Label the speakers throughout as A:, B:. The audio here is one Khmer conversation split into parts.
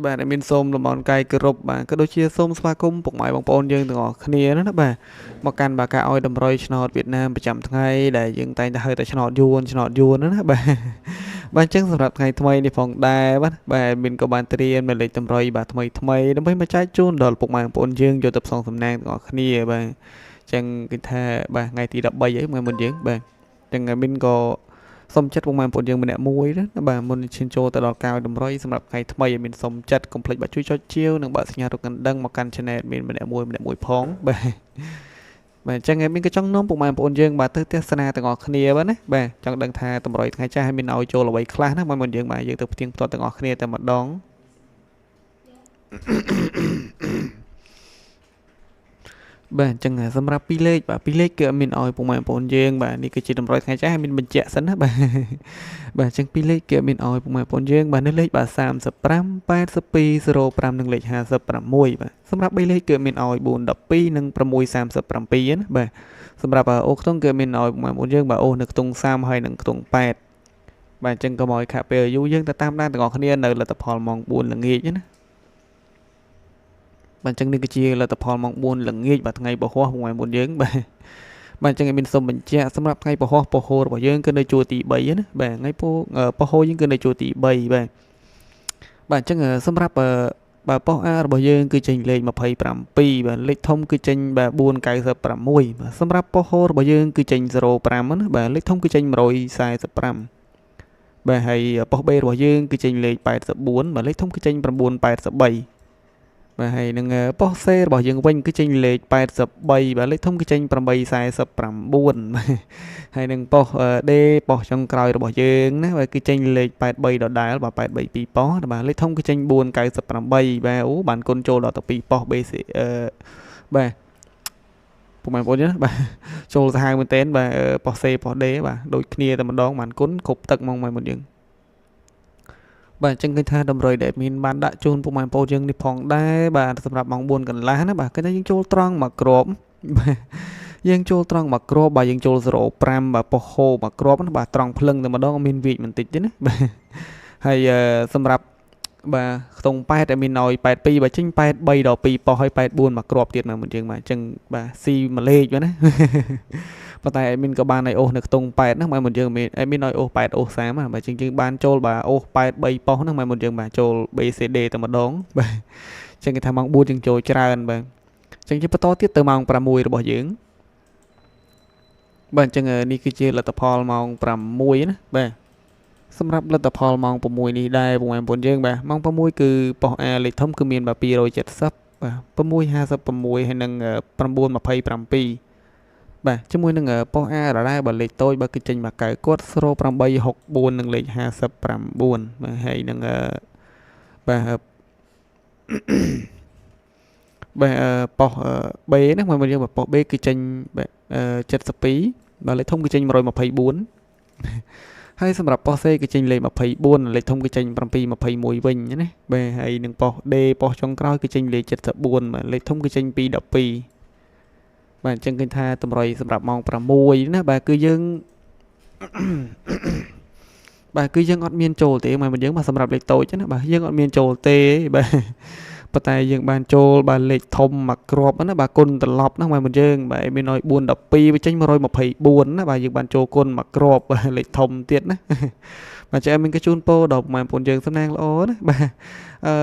A: បាទ មានសូមលំអរកាយគោរពបាទក៏ដូចជាសូមស្វាគមន៍ពុកម៉ែបងប្អូនយើងទាំងអស់គ្នាណាបាទមកកាន់បាទការឲ្យតម្រុយឆ្នោតវៀតណាមប្រចាំថ្ងៃដែលយើងតែងតែហៅតែឆ្នោតយួនឆ្នោតយួនណាបាទបាទអញ្ចឹងសម្រាប់ថ្ងៃថ្មីនេះផងដែរបាទបាទមានក៏បានត្រៀមនៅលេខតម្រុយបាទថ្មីថ្មីដើម្បីមកចែកជូនដល់ពុកម៉ែបងប្អូនយើងយកទៅផ្សងសំណាងទាំងអស់គ្នាបាទអញ្ចឹងគឺថាបាទថ្ងៃទី13អីមួយមុនយើងបាទអញ្ចឹងមានក៏សូមចិត្តពុកម៉ែបងប្អូនយើងម្នាក់មួយណាបាទមុនឈានចូលទៅដល់ការតម្រុយសម្រាប់ថ្ងៃថ្មីឲ្យមានសូមចិត្តកុំភ្លេចបាទជួយចុចជាវនិងបើកសញ្ញារូបកណ្ដឹងមកកាន់ Channel មានម្នាក់មួយម្នាក់មួយផងបាទបាទអញ្ចឹងមានក៏ចង់នាំពុកម៉ែបងប្អូនយើងបាទទៅទស្សនាទាំងអស់គ្នាបាទណាបាទចង់ដឹងថាតម្រុយថ្ងៃចាស់ឲ្យមានឲ្យចូលអ្វីខ្លះណាបងប្អូនយើងបាទយើងទៅផ្ទៀងផ្ទាត់ទាំងអស់គ្នាតែម្ដងបាទអញ្ចឹងសម្រាប់ពីរលេខបាទពីរលេខគឺអត់មានឲ្យពុកម៉ែបងប្អូនយើងបាទនេះគឺជាតម្រុយថ្ងៃចាស់ឲ្យមានបញ្ជាក់សិនណាបាទបាទអញ្ចឹងពីរលេខគឺអត់មានឲ្យពុកម៉ែបងប្អូនយើងបាទនៅលេខបាទ35 82 05និងលេខ56បាទសម្រាប់3លេខគឺមានឲ្យ4 12និង6 37ណាបាទសម្រាប់អូខ្ទង់គឺមានឲ្យពុកម៉ែបងប្អូនយើងបាទអូនៅខ្ទង់30ហើយនិងខ្ទង់8បាទអញ្ចឹងកុំឲ្យខាក់ពេលយូរយើងទៅតាមដានទាំងអស់គ្នានៅលទ្ធផលម៉ោង4ល្ងាចណាបាទអញ្ចឹងនេះគឺជាលទ្ធផលម៉ោង4ល្ងាចបាទថ្ងៃពហុពុកម៉ែបងប្អូនយើងបាទបាទអញ្ចឹងឲ្យមានសូមបញ្ជាក់សម្រាប់ថ្ងៃពហុពហុរបស់យើងគឺនៅជួរទី3ណាបាទថ្ងៃពហុយើងគឺនៅជួរទី3បាទបាទអញ្ចឹងសម្រាប់បាទប៉ុស្តិ៍ A របស់យើងគឺចេញលេខ27បាទលេខធំគឺចេញបាទ496បាទសម្រាប់ប៉ុស្តិ៍ ហរបស់យើងគឺចេញ05ណាបាទលេខធំគឺចេញ145បាទហើយប៉ុស្តិ៍ B របស់យើងគឺចេញលេខ84បាទលេខធំគឺចេញ983បាទហើយនឹងប៉ុស្តិ៍ C របស់យើងវិញគឺចេញលេខ83បាទលេខធំគឺចេញ849ហើយនឹងប៉ុស្តិ៍ D ប៉ុស្តិ៍ចុងក្រោយរបស់យើងណាបាទគឺចេញលេខ83ដដែលបាទ832ប៉ុស្តិ៍បាទលេខធំគឺចេញ498បាទអូបានគុណចូលដល់ទៅ2ប៉ុស្តិ៍ B C បាទពុកម៉ែបងប្អូនណាបាទចូលសាហាវមែនទែនបាទប៉ុស្តិ៍ C ប៉ុស្តិ៍ D បាទដូចគ្នាតែម្ដងបានគុណគ្រប់ទឹកហ្មងម៉ែបងប្អូនយើងបាទអញ្ចឹងឃើញថាតម្រុយដែលមានបានដាក់ជូនពុកម៉ែបងប្អូនយើងនេះផងដែរបាទសម្រាប់ម៉ោង4កន្លះណាបាទគឺថាយើងចូលត្រង់មកគ្រាប់បាទយើងចូលត្រង់មកគ្រាប់បាទយើងចូល05បាទប៉ុស្តិ៍ហូមកគ្រាប់ណាបាទត្រង់ភ្លឹងតែម្ដងមានវាចបន្តិចទេណាបាទហើយសម្រាប់បាទខ្ទង់8ដែលមានឲ្យ82បាទចេញ83ដល់2ប៉ុស្តិ៍ហើយ84មកគ្រាប់ទៀតមកមុនយើងបាទអញ្ចឹងបាទស៊ីមួយលេខបាទណាប៉ុន្តែអេមីនក៏បានឲ្យអូសនៅខ្ទង់8ហ្នឹងមកមុនយើងមានអេមីនឲ្យអូស8អូស30បាទជាងយើងបានចូលបាទអូស8 3ប៉ុស្តិ៍ហ្នឹងមកមុនយើងបាទចូល BCD តែម្ដងបាទអញ្ចឹងគេថាម៉ោង4យើងចូលច្រើនបាទអញ្ចឹងជាបន្តទៀតទៅម៉ោង6របស់យើងបាទអញ្ចឹងនេះគឺជាលទ្ធផលម៉ោង6ណាបាទសម្រាប់លទ្ធផលម៉ោង6នេះដែរបងប្អូនយើងបាទម៉ោង6គឺប៉ុស្តិ៍ A លេខធំគឺមានបាទ270បាទ656ហើយនិង927បាទជាមួយនឹងប៉ុស្តិ៍ A ដដែលបើលេខតូចបើគឺចេញមកកៅគាត់0864និងលេខ59បាទហើយនឹងបាទបាទប៉ុស្តិ៍ B ណាមកយើងប៉ុស្តិ៍ B គឺចេញ72បាទលេខធំគឺចេញ124ហើយសម្រាប់ប៉ុស្តិ៍ C គឺចេញលេខ24លេខធំគឺចេញ721វិញណាបាទហើយនឹងប៉ុស្តិ៍ D ប៉ុស្តិ៍ចុងក្រោយគឺចេញលេខ74បាទលេខធំគឺចេញ212បាទអញ្ចឹងឃើញថាតម្រុយសម្រាប់ម៉ោង6ណាបាទគឺយើងបាទគឺយើងអត់មានចូលទេមកយើងបាទសម្រាប់លេខតូចណាបាទយើងអត់មានចូលទេបាទប៉ុន្តែយើងបានចូលបាទលេខធំមួយគ្រាប់ណាបាទគុណត្រឡប់ណាមកយើងបាទមានឲ្យ4 12វាចេញ124ណាបាទយើងបានចូលគុណមួយគ្រាប់បាទលេខធំទៀតណាបាទចាមានក៏ជូនពរដល់បងប្អូនយើងសំណាងល្អណាបាទអឺ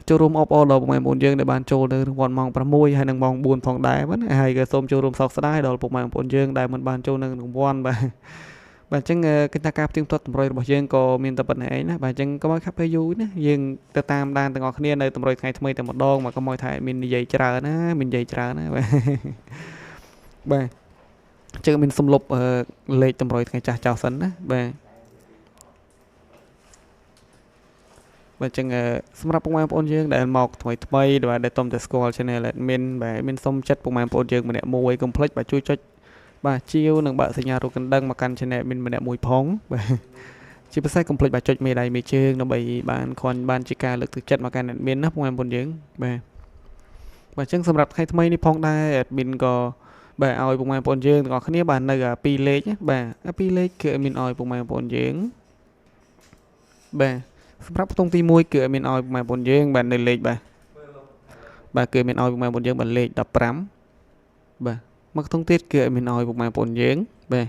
A: ចូលរួមអបអរដល់ពុកម៉ែបងប្អូនយើងដែលបានចូលនៅរង្វាន់ម៉ោង6ហើយនិងម៉ោង4ផងដែរបាទហើយក៏សូមចូលរួមសោកស្ដាយដល់ពុកម៉ែបងប្អូនយើងដែលមិនបានចូលនៅរង្វាន់បាទបាទអញ្ចឹងគឺថាការផ្ទៀងផ្ទាត់តម្រុយរបស់យើងក៏មានតែប៉ុណ្្នេះឯងណាបាទអញ្ចឹងកុំឲ្យខាប់ពេលយូរណាយើងទៅតាមដានទាំងអស់គ្នានៅតម្រុយថ្ងៃថ្មីតែម្ដងមកកុំឲ្យថាមាននិយាយច្រើនណាមាននិយាយច្រើនណាបាទបាទអញ្ចឹងមានសំលុបលេខតម្រុយថ្ងៃចាស់ចោលសិនណាបាទបាទអញ្ចឹងសម្រាប់ពុកម៉ែបងប្អូនយើងដែលមកថ្មីថ្មីដែលតំតែស្គាល់ Channel Admin បាទមានសូមចិត្តពុកម៉ែបងប្អូនយើងម្នាក់មួយកុំភ្លេចបាទជួយចុចបាទជាវនិងបើកសញ្ញារូបកណ្ដឹងមកកាន់ Channel Admin ម្នាក់មួយផងបាទជាពិសេសកុំភ្លេចបាទចុចមេដៃមេជើងដើម្បីបានគ្រាន់បានជាការលើកទឹកចិត្តមកកាន់ Admin ណាពុកម៉ែបងប្អូនយើងបាទបាទអញ្ចឹងសម្រាប់ថ្ងៃថ្មីនេះផងដែរ Admin ក៏បាទឲ្យពុកម៉ែបងប្អូនយើងទាំងអស់គ្នាបាទនៅពីរលេខបាទពីរលេខគឺ Admin ឲ្យពុកម៉ែបងប្អូនយើងបាទ សម្រាប់ខ្ទង់ទី1គឺឲ្យមានឲ្យពុកម៉ែបងប្អូនយើងបាទនៅលេខបាទបាទគឺមានឲ្យពុកម៉ែបងប្អូនយើងបាទលេខ15បាទមកខ្ទង់ទៀតគឺឲ្យមានឲ្យពុកម៉ែបងប្អូនយើងបាទ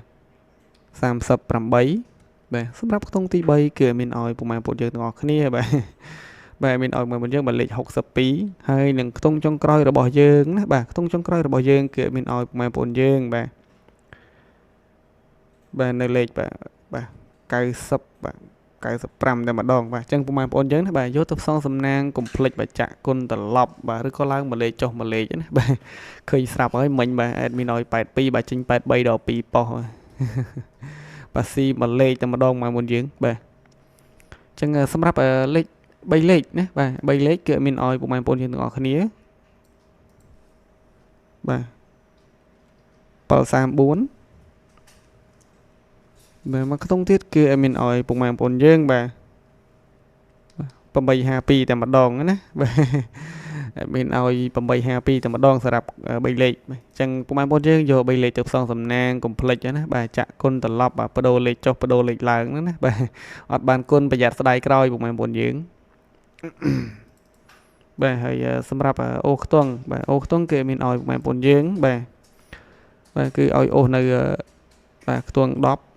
A: 38បាទសម្រាប់ខ្ទង់ទី3គឺមានឲ្យពុកម៉ែបងប្អូនយើងទាំងអស់គ្នាបាទបាទមានឲ្យពុកម៉ែបងប្អូនយើងបាទលេខ62ហើយនឹងខ្ទង់ចុងក្រោយរបស់យើងណាបាទខ្ទង់ចុងក្រោយរបស់យើងគឺមានឲ្យពុកម៉ែបងប្អូនយើងបាទបាទនៅលេខបាទបាទ90បាទ95តែម្ដងបាទអញ្ចឹងពុកម៉ែបងប្អូនយើងណាបាទយកទៅផ្សងសំណាងកុំភ្លេចបាទចាក់គុណត្រឡប់បាទឬក៏ឡើងមួយលេខចុះមួយលេខណាបាទឃើញស្រាប់ហើយមិញបាទ admin ឲ្យ82បាទចេញ83ដល់2ប៉ុស្តិ៍បាទស៊ីមួយលេខតែម្ដងមកមុនយើងបាទអញ្ចឹងសម្រាប់លេខ3លេខណាបាទ3លេខគឺមានឲ្យពុកម៉ែបងប្អូនយើងទាំងអស់គ្នាបាទ734បាទមកខ្ទង់ទៀតគឺឲ្យមានឲ្យពុកម៉ែបងប្អូនយើងបាទ852តែម្ដងណាបាទមានឲ្យ852តែម្ដងសម្រាប់3លេខអញ្ចឹងពុកម៉ែបងប្អូនយើងយក3លេខទៅផ្សងសំណាងកុំភ្លេចណាបាទចាក់គុណត្រឡប់បាទបដូរលេខចុះបដូរលេខឡើងណាបាទអត់បានគុណប្រយ័ត្នស្ដាយក្រោយពុកម៉ែបងប្អូនយើងបាទហើយសម្រាប់អូខ្ទង់បាទអូខ្ទង់គេមានឲ្យពុកម៉ែបងប្អូនយើងបាទបាទគឺឲ្យអូសនៅបាទខ្ទង់10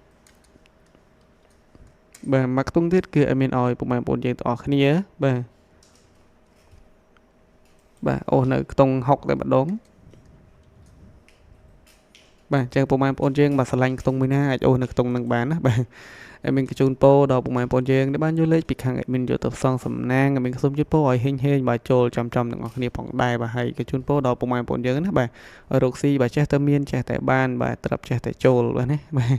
A: បាទមកខ្ទង់ទៀតគឺឲ្យមានឲ្យពុកម៉ែបងប្អូនយើងទាំងអស់គ្នាបាទបាទអូសនៅខ្ទង់6តែម្ដងបាទអញ្ចឹងពុកម៉ែបងប្អូនយើងបាទស្រឡាញ់ខ្ទង់មួយណាអាចអូសនៅខ្ទង់នឹងបានណាបាទឲ្យមានកជូនពោដល់ពុកម៉ែបងប្អូនយើងដែលបានយកលេខពីខាង admin យកទៅផ្សងសំណាងឲ្យមានសូមជូនពោឲ្យហេងហេងបាទចូលចំចំទាំងអស់គ្នាផងដែរបាទហើយកជូនពោដល់ពុកម៉ែបងប្អូនយើងណាបាទឲ្យរកស៊ីបាទចេះតែមានចេះតែបានបាទត្រាប់ចេះតែចូលបាទណាបាទ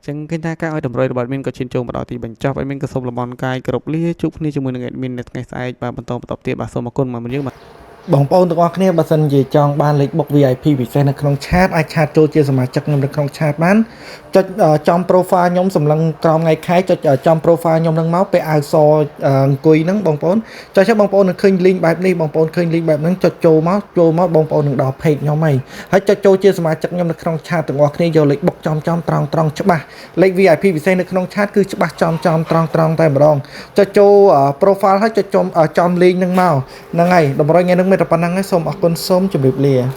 A: ចឹងឃើញថាការឲ្យតម្រុយរបស់ admin ក៏ឈានចូលមកដល់ទីបញ្ចប់ admin ក៏សូមលំអរកាយគ្រប់លាជួបគ្នាជាមួយនឹង admin នៅថ្ងៃស្អែកបាទបន្តបន្តទៀតបាទសូមអរគុណមកយើងបាទ
B: បងប្អូនទាំងអស់គ្នាបើសិនជាចង់បានលេខបុក VIP ពិសេសនៅក្នុង chat អាច chat ចូលជាសមាជិកខ្ញុំនៅក្នុង chat បានចុចចំ profile ខ្ញុំសម្លឹងក្រោមថ្ងៃខែចុចចំ profile ខ្ញុំនឹងមកពេលអាវសអង្គុយហ្នឹងបងប្អូនចុចឲ្យបងប្អូននឹងឃើញ link បែបនេះបងប្អូនឃើញ link បែបហ្នឹងចុចចូលមកចូលមកបងប្អូននឹងដល់ page ខ្ញុំហើយហើយចុចចូលជាសមាជិកខ្ញុំនៅក្នុង chat ទាំងអស់គ្នាយកលេខបុកចំចំត្រង់ត្រង់ច្បាស់លេខ VIP ពិសេសនៅក្នុង chat គឺច្បាស់ចំចំត្រង់ត្រង់តែម្ដងចុចចូល profile ហើយចុចចំចំ link ហ្នឹងមកហ្នឹងហើយតម្រុយថ្ងៃហ្នឹងមានតែប៉ុណ្្នឹងហើយសូមអរគុណសូមជម្រាបលា។